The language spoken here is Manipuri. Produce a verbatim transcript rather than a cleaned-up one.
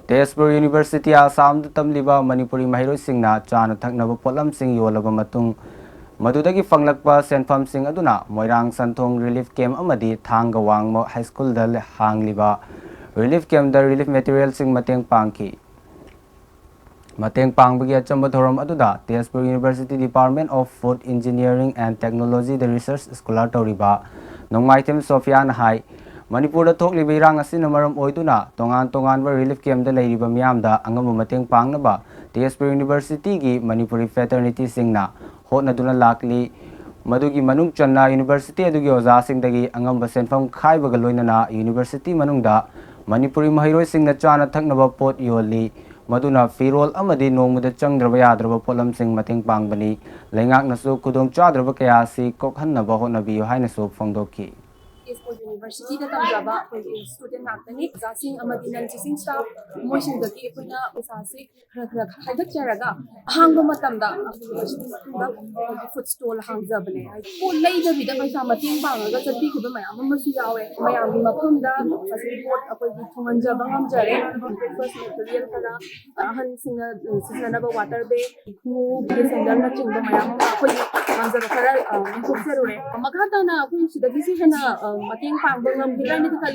ꯇꯦꯖꯄꯨꯔ ꯌꯨꯅꯤꯚꯔꯁꯤꯇꯤ ꯑꯁꯥꯝꯗ ꯇꯝꯂꯤꯕ ꯃꯅꯤꯄꯨꯔꯤ ꯃꯍꯩꯔꯣꯏꯁꯤꯡꯅ ꯆꯥꯅ ꯊꯛꯅꯕ ꯄꯣꯠꯂꯝꯁꯤꯡ ꯌꯣꯜꯂꯕ ꯃꯇꯨꯡ, ꯃꯗꯨꯗꯒꯤ ꯐꯪꯂꯛꯄ ꯁꯦꯟꯐꯝꯁꯤꯡ ꯑꯗꯨꯅ ꯃꯣꯏꯔꯥꯡ ꯁꯟꯊꯣꯡ ꯔꯤꯂꯤꯐ ꯀꯦꯝꯞ ꯑꯃꯗꯤ ꯊꯥꯡꯒ ꯋꯥꯡꯃ ꯍꯥꯏ ꯁ꯭ꯀꯨꯜꯗ ꯍꯥꯡꯂꯤꯕ ꯔꯤꯂꯤꯐ ꯀꯦꯝꯞꯇ ꯔꯤꯂꯤꯐ ꯃꯦꯇꯔꯤꯌꯦꯜꯁꯤꯡ ꯃꯇꯦꯡ ꯄꯥꯡꯈꯤ꯫ ꯃꯇꯦꯡ ꯄꯥꯡꯕꯒꯤ ꯑꯆꯝꯕ ꯊꯧꯔꯝ ꯑꯗꯨꯗ Tezpur university department of food engineering and ꯇꯦꯛꯅꯣꯂꯣꯖꯤꯗ ꯔꯤꯁꯔꯆ ꯁ꯭ꯀꯣꯂꯥꯔ ꯇꯧꯔꯤꯕ ꯅꯣꯡꯃꯥꯏꯊꯦꯝ ꯁꯣꯐꯤꯌꯥꯅ ꯍꯥꯏ, ꯃꯅꯤꯄꯨꯔꯗ ꯊꯣꯛꯂꯤꯕ ꯏꯔꯥꯡ ꯑꯁꯤꯅ ꯃꯔꯝ ꯑꯣꯏꯗꯨꯅ ꯇꯣꯉꯥꯟ ꯇꯣꯉꯥꯟꯕ ꯔꯤꯂꯤꯐ ꯀꯦꯝꯞꯇ ꯂꯩꯔꯤꯕ ꯃꯤꯌꯥꯝꯗ ꯑꯉꯝꯕ ꯃꯇꯦꯡ ꯄꯥꯡꯅꯕ ꯇꯦꯖꯄꯨꯔ ꯌꯨꯅꯤꯚꯔꯁꯤꯇꯤꯒꯤ ꯃꯅꯤꯄꯨꯔꯤ ꯐ꯭ꯔꯦꯇꯔꯅꯤꯇꯤꯁꯤꯡꯅ ꯍꯣꯠꯅꯗꯨꯅ ꯂꯥꯛꯂꯤ꯫ ꯃꯗꯨꯒꯤ ꯃꯅꯨꯡ ꯆꯟꯅ ꯌꯨꯅꯤꯚꯔꯁꯤꯇꯤ ꯑꯗꯨꯒꯤ ꯑꯣꯖꯥꯁꯤꯡꯗꯒꯤ ꯑꯉꯝꯕ ꯁꯦꯟꯐꯝ ꯈꯥꯏꯕꯒ ꯂꯣꯏꯅꯅ ꯌꯨꯅꯤꯚꯔꯁꯤꯇꯤ ꯃꯅꯨꯡꯗ ꯃꯅꯤꯄꯨꯔꯤ ꯃꯍꯩꯔꯣꯏꯁꯤꯡꯅ ꯆꯥꯅ ꯊꯛꯅꯕ ꯄꯣꯠ ꯌꯣꯜꯂꯤ꯫ ꯃꯗꯨꯅ ꯐꯤꯔꯣꯜ ꯑꯃꯗꯤ ꯅꯣꯡꯃꯗ ꯆꯪꯗ꯭ꯔꯕ ꯌꯥꯗ꯭ꯔꯕ ꯄꯣꯠꯂꯝꯁꯤꯡ ꯃꯇꯦꯡ ꯄꯥꯡꯕꯅꯤ꯫ ꯂꯩꯉꯥꯛꯅꯁꯨ ꯈꯨꯗꯣꯡꯆꯥꯗ꯭ꯔꯕ ꯀꯌꯥ ꯑꯁꯤ ꯀꯣꯛꯍꯟꯅꯕ ꯍꯣꯠꯅꯕꯤꯌꯨ ꯍꯥꯏꯅꯁꯨ ꯐꯣꯡꯗꯣꯛꯈꯤ꯫ ꯇꯦꯖꯄꯨꯔ ꯌꯨꯅꯤꯚꯔꯁꯤꯇꯤꯗ ꯇꯝꯖꯕ ꯑꯩꯈꯣꯏꯒꯤ ꯁ꯭ꯇꯨꯗꯦꯟ ꯉꯥꯛꯇꯅꯤ꯫ ꯑꯣꯖꯥꯁꯤꯡ ꯑꯃꯗꯤ ꯅꯟ ꯇꯤꯆꯤꯡ ꯁ꯭ꯇꯥꯐ, ꯃꯣꯏꯁꯤꯡꯗꯒꯤ ꯑꯩꯈꯣꯏꯅ ꯄꯩꯁꯥꯁꯤ ꯈꯔ ꯈꯔ ꯈꯥꯏꯒꯠꯆꯔꯒ ꯑꯍꯥꯡꯕ ꯃꯇꯝꯗ ꯌꯨꯅꯤꯚꯔꯁꯤꯇꯤ ꯃꯇꯨꯡꯗ ꯑꯩꯈꯣꯏꯒꯤ ꯐꯨꯗ ꯁ꯭ꯇꯣꯜ ꯍꯥꯡꯖꯕꯅꯦ꯫ ꯍꯥꯏꯗꯤ ꯄꯣꯠ ꯂꯩꯗꯕꯤꯗ ꯄꯩꯁꯥ ꯃꯇꯦꯡ ꯄꯥꯡꯉꯒ ꯆꯠꯄꯤꯈꯤꯕ ꯃꯌꯥꯝ ꯑꯃꯁꯨ ꯌꯥꯎꯋꯦ꯫ ꯃꯌꯥꯝꯒꯤ ꯃꯐꯝꯗ ꯉꯁꯤꯗꯤ ꯄꯣꯠ ꯑꯩꯈꯣꯏꯒꯤ ꯊꯨꯡꯍꯟꯖꯕ ꯉꯝꯖꯔꯦ꯫ ꯕ꯭ꯔꯦꯛꯐꯥꯁ ꯃꯦꯇꯔꯤꯌꯦꯜ ꯈꯔ, ꯑꯍꯟꯁꯤꯡꯅ ꯁꯤꯖꯤꯟꯅꯅꯕ ꯋꯥꯇꯔ ꯕꯦꯒ, ꯈꯣꯡꯎꯞ, ꯁꯦꯟꯗꯜꯅꯆꯤꯡꯕ ꯃꯌꯥꯝ ꯑꯃ ꯑꯩꯈꯣꯏꯒꯤ ꯉꯝꯖꯕ ꯈꯔ, ꯑ, ꯌꯦꯟꯊꯣꯛꯆꯔꯨꯔꯦ꯫ ꯃꯈꯥ ꯇꯥꯅ ꯑꯩꯈꯣꯏ ꯁꯤꯗꯒꯤꯁꯨ ꯍꯦꯟꯅ, ꯑ, ꯃꯇꯦꯡ ꯄꯥꯡꯕ ꯉꯝꯈꯤꯗ꯭ꯔꯥ ꯍꯥꯏꯅꯗꯤ ꯈꯜꯂꯤ꯫